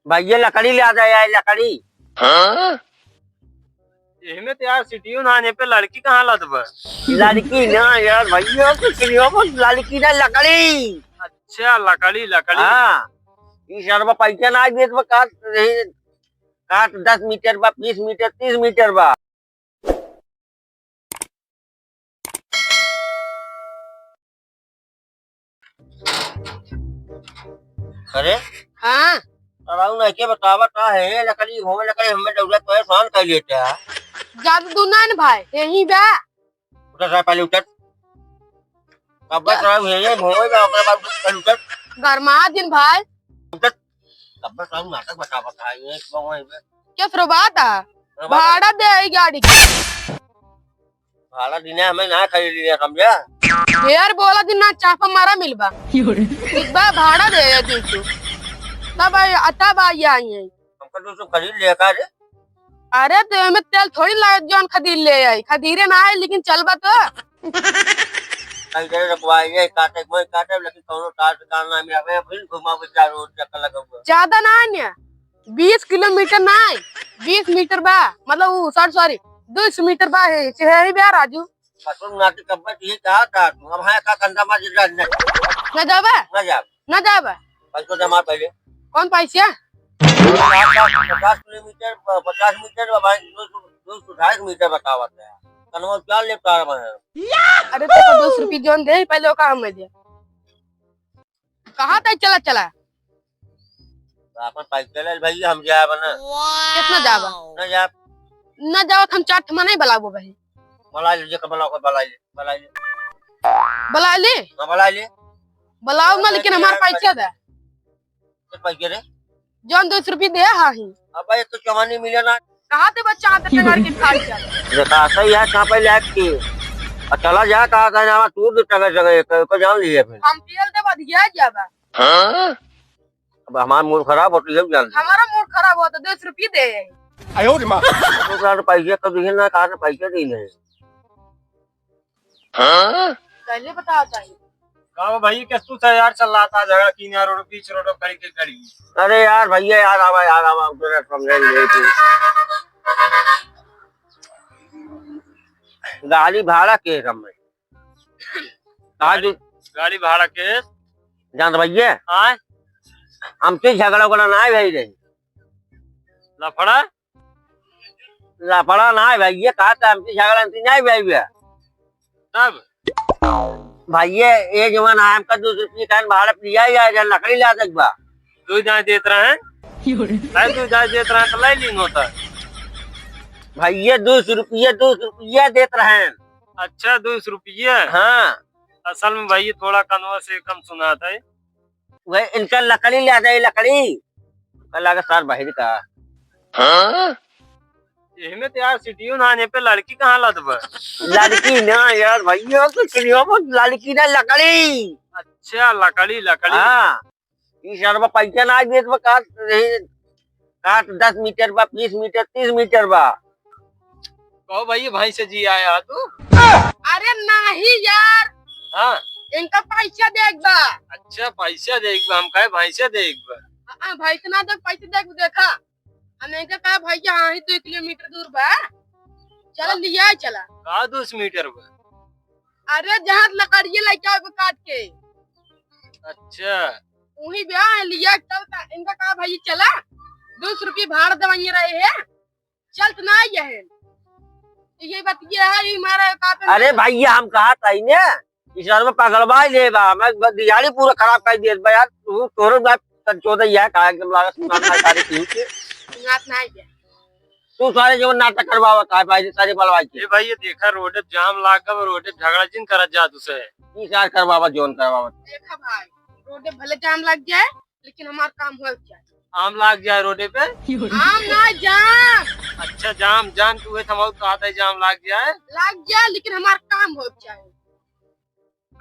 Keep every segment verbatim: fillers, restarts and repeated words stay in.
भैया, लकड़ी ला दे यार, लकड़ी। हाँ? एहमे तो यार सिटियो ना आने पे लड़की कहाँ ला देबा? लड़की ना यार भैया, तो सिटियो पर लड़की ना, लकड़ी। अच्छा, लकड़ी, लकड़ी। हाँ, ई सरवा पैसा ना देत बा, काट रही, काट दस मीटर बा, बीस मीटर, तीस मीटर बा। अरे? हाँ? अरे, उ नइके बतावा का है, लकड़ी घूमे, लकड़ी हमें दौड़ा परेशान कर लेता है। ज्यादा दूर ना न भाई, यहीं बा। उतर साहब, पहले उतर। कब बस रहा हूँ, ये भोंगे में, ओकरे बाद पहले उतर। गरमा दिन भाई। उतर। कब बस रहा हूँ, नाटक बता, बता, ये कौन है बे? क्या फिर बात है? अरे बाबा। भाड़ा दे आई गाड़ी के। भाड़ा दिने हमें ना खरीद लिया, समझा? यार बोला दिन ना चापा मारा मिलबा। एक बार भाड़ा दे या दिन तू। तब आई, तब आई आई है। हमका तो तू खरीद लिया का रे? अरे, तो एमे तेल थोड़ी लागे, जौन खदीर ले आई। खदीरे ना आई, लेकिन चलबा तो। कई जगह रखवाई है, काटे, कोई काटे, लेकिन कौनो तार से काम ना मिला। अबे, फिर घुमा के चार रोड चक्कर लगा हुआ। ज्यादा ना है ना, बीस किलोमीटर ना है, बीस मीटर बा, मतलब, वो, सॉरी, सॉरी, दो सौ मीटर बा है, से है ही बे, राजू। कसम ना की कब्बत ये कहा था तू, अब है का कंधा मार के जान नहीं। ना जाबा? ना जा। ना जाबा। पैसो जमा पहले। कौन पैसा? पचास किलोमीटर, प-, पचास मीटर बा भाई, दो सौ, दो सौ ढाई सौ मीटर बतावत है। कनवा क्या ले पा रहा है? अरे तो दो सौ रुपये जौन दे, पहले ओका हमें दे। कहाँ तक चला, चला? तो अपन पैसा ले भैया, हम जाए बना। कितना जाबा? ना जा। ना जाओ, हम चार ठमा नहीं बुलाबो भाई। बुला ले, जेकर बुलाओ, बुला ले, बुला ले। बुला ले? हाँ, बुला ले। बुलाओ ना, लेकिन हमार पैसा दे। के पैसे रे? जौन दो सौ रुपये दे हा ही। अबे, एक तो चवानी मिले ना। कहाँ ते बच्चा आते टंगर के खा लिया? देखा, सही है, कहाँ पे लायक की? और चला जा, कहाँ का नाम, तू भी टंगर जगह, एक, एक जान लिए फिर। हम तेल दे बाद ये जाबा। हाँ? अब हमारा मूड खराब होता है, ये जान ले। हमारा मूड खराब होता, दो सौ रुपये दे। आयो रे माँ। तो सारे पैसे तो दिए ना, कहाँ से पैसे दिए नहीं? हाँ? पहले बताओ चाहिए। का हो भाई, कैसू सा यार चल रहा था झगड़ा, तीन यार रोड, बीच रोड खड़ी के खड़ी। अरे यार भैया, यार आवा, यार आवा, जरा समझाई नहीं थी। गाड़ी भाड़ा के कम है। कहा गाड़ी, गाड़ी भाड़ा के? जान भैया? आय? हमसे झगड़ा उगड़ा ना है भाई रे। लफड़ा? लफड़ा ना है भाई, ये कहा था हमसे झगड़ा नहीं है भाई बे। तब? भाई ये, ये जवान आम का दो सौ रुपये का भाड़ा पिया ही है, जहाँ लकड़ी ला तक बा। दो दाएं देत रहे हैं। भाई दो दाएं देत रहे हैं तो ले लीन होता। भाई ये दो सौ रुपये, दो सौ रुपये देत रहे हैं। अच्छा, दो सौ रुपये? हाँ। असल में भाई ये थोड़ा कनवा से कम सुना था। वह इनका लकड़ी ले आ जाए, लकड़ी। कल आगे सार बाहर का। हाँ? यही में तो यार सिटियो ना आने पे लड़की कहाँ ला देबा? लड़की ना यार भैया, तो सिटियो में लड़की ना, लकड़ी। अच्छा, लकड़ी, लकड़ी। हाँ, ई सरवा पैसा ना देत बा, काट रही, काट दस मीटर बा, बीस मीटर, तीस मीटर बा। कहो भाई, भैंसे जी आया तू? अरे नाही यार। हाँ। इनका पैसा देख बा। अच्छा, पैसा देख बा, हम कहे भैंसे देख बा। हाँ, भैंसे ना देख, पैसा देख, देखा। हम इनका कहा, "भैया, हाँ ही दो किलोमीटर दूर बा, चला लिया चला।" का दो सौ मीटर बा? अरे, जहाँ लकड़िए लेके आवे काट के। अच्छा। वही बा, लिया चल, इनका कहा, "भैया, चला, दो सौ रुपये भाड़ा देवाइए रहे हैं।" चलत ना ये है। ये बात ये है, ये मारा कापे अरे में। भैया, हम कहा था इन्हें, इस बार में पकड़वा ले बा, मैं ब-, दिहाड़ी पूरा खराब कर दिया बा यार, तू तोरो बात कर चोदा यह कहा एकदम लागत सुना था सारी चीज के। सुनात ना है क्या? तू सारे जो नाटक करवावत है भाई, सारे बलवाई के। ए भाई, ये देखा रोड पे जाम लाग गवा, रोड पे झगड़ा जिन करत जा तुसे। ई सार करवावत, जोन करवावत। देखा भाई, रोड पे भले जाम लग जाए, लेकिन हमार काम हो जाए। आम लाग जाए रोडे पे? आम ना, जाम। अच्छा, जाम, जाम, तू है थमाऊ कहा था जाम लाग जाए? लाग जाए, लेकिन हमार काम हो जाए।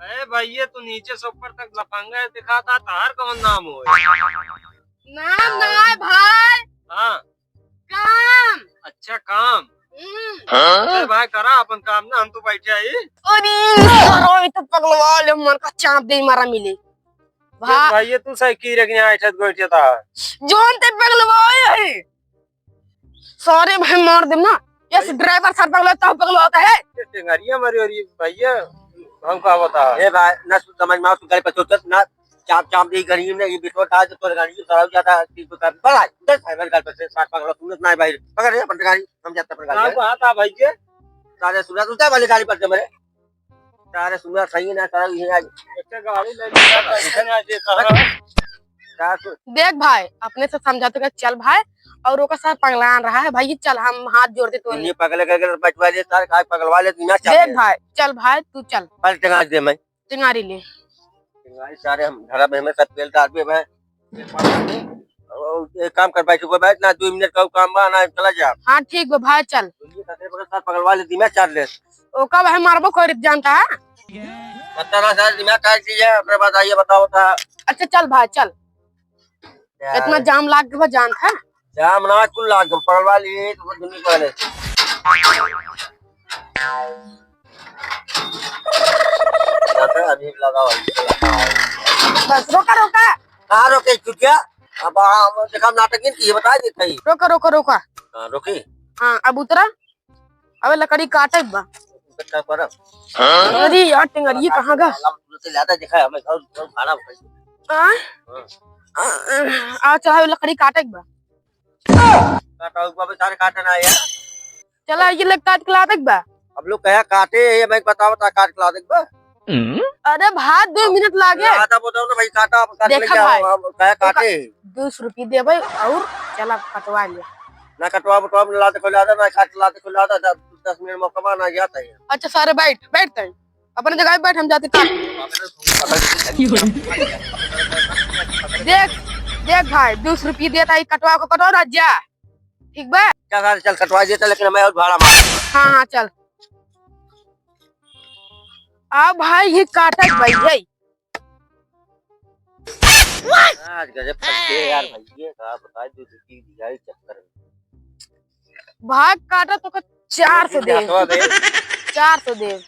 अरे भैया, तू नीचे से ऊपर तक लफंगा है, दिखा था, तार कौन नाम हो? नाम ना है भाई। हाँ। काम। अच्छा, काम। हम्म। अरे भाई, करा अपन काम ना, हम तो बैठे ही। अरे, सारा ये तो पगलवा ले, मन का चाप दे मारा मिले। भा- भैया, तू साइकिल रख यहाँ ऐठत गोइठे था। जोन ते पगलवाए है। सॉरी भाई, मार देम ना। यस, भाई। ड्राइवर सर पगला, तब पगला होता है। ये टेंगारिया मारी और ये भैया, हम का बता। ए भाई, ना समझ में आओ, तू गाड़ी पर चढ़, ना चाप, चाप दे गाड़ी में, ये बिठो था, तो तोर गाड़ी में सराव जाता, तीन सौ का, बड़ा, दस है, मेरे गाड़ी पर से, सात पगला, तू ना भाई, पकड़ रे, अपन गाड़ी, हम जाते अपन गाड़ी हम में। कहाँ था भाई के? सारे सुना, तू क्या वाली गाड़ी पर से मेरे? सारे सुना सही ना, सारा ये आज। अच्छा, गाड़ी ले लिया, पैसा ना दे, सारा। का सु- देख भाई, अपने से समझा तो क्या, चल भाई, और ओका साथ पगलान रहा है भाई, चल हम हाथ जोड़ के तो ये पगले करके बचवा ले, सारे का पगलवा ले, दुनिया चाहते देख हैं। भाई, चल भाई, तू चल। बस टंगा दे मैं। टेंगारी ले। टेंगारी सारे हम घर में हमें सब तेल डाल दे भाई। एक काम कर भाई, तू बैठ ना, दो मिनट का काम बा ना, चला जा। हाँ, ठीक बा भाई, चल। ये कतरे बगल साथ पगलवा ले, दिमाग चाट ले। ओका भाई मारबो करी जानता है। पता ना सर, दिमाग काट दिया, अपने बात आइए, बताओ, बता। अच्छा, चल भाई, चल। क्या इतना है? जाम लाग गवा, जान था? जाम ना, कुल लाग गवा, पगलवा लिए, तो दुनिया वाले। अभी लगा हुआ है। बस, रोका, रोका। कहाँ रोके, चुटिया? अब, आ, देखा, नाटक नहीं किए, बता देते ही। रोका, रोका, रोका। हाँ, रोकी? हाँ, अब उतरा। अबे, लकड़ी काटे बा। कितना करब? अरे यार, टेंगरिया कहाँ गा? लाला, तू तो ज्यादा देखा है, हमें घर, घर भाड़ा भाई। हाँ? हाँ। आ, आ, आ, चला, लकड़ी काटे बा। काटा हुआ बे, सारे काटे ना यार। चला, ये ले काट के ला देख बा। अब लोग कहा काटे, ये भाई बताओ, बता काट के ला देख बा। अरे भाई, दो मिनट लागे। आधा बताओ ना भाई, काटा, आप काट देखा लेके आओ, भाई, हम कहा तो का-, काटे। दो सौ रुपये देबे और चला कटवा ले। ना कटवा बटवा में ला दे, कोई ला दे, ना काट ला दे, कोई ला दे, दस, दस मिनट मौका बा, ना जाता है। अच्छा, सारे बैठ, बैठ तई। अपने जगह पे बैठ, हम जाते काट। देख, देख भाई, दो सौ रुपये देता है, कटवा को कटवा ना जा। ठीक बा? चल, चल, चल, कटवा देता, लेकिन हमें और भाड़ा मार। हाँ, हाँ, चल। आ भाई, ये काटत भाई, ये। आज गजब फंस गए यार भैया, का बताए, दो दो तीन दिया ही चक्कर में। भाग काटा तो का चार सौ दे। चार सौ दे।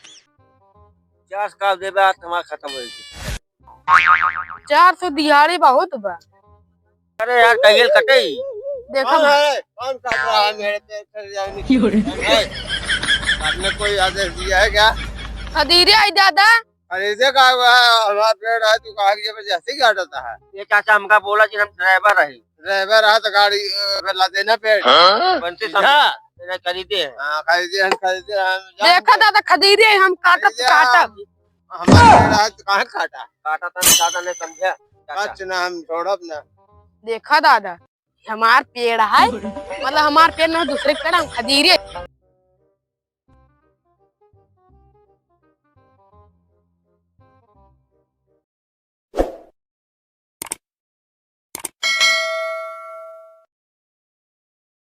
चार सौ का दे, बात हमार खत्म हो गई। चार सौ दिहाड़ी बहुत बा। अरे यार, कहियल कटे। देखो कौन ना। है? कौन काट रहा है मेरे पे? फिर जाने की। क्यों रे? है? आपने कोई आदेश दिया है क्या? खदीरे आई दादा। खरीदे का हुआ है? हमारा पेड़ है, तू कहा कि ये जैसे ही काटता है। ये चाचा हमका बोला कि हम ड्राइवर है। ड्राइवर है तो गाड़ी, अ, पे ला देना पेड़। हाँ? बनते समझा? हाँ। तेरा खरीदे हैं। हाँ, खरीदे हैं, खरीदे हैं। देखा दादा, खदीरे हम काटब, खरीदे काटब। हम, हमारा पेड़ है तो कहाँ काटा? काटा था, ज्यादा नहीं समझा, चाचा। अच्छा ना, हम छोड़ब ना। देखा दादा, हमार पेड़ है, मतलब हमार पेड़ ना, दूसरे के पेड़ हम खदीरे।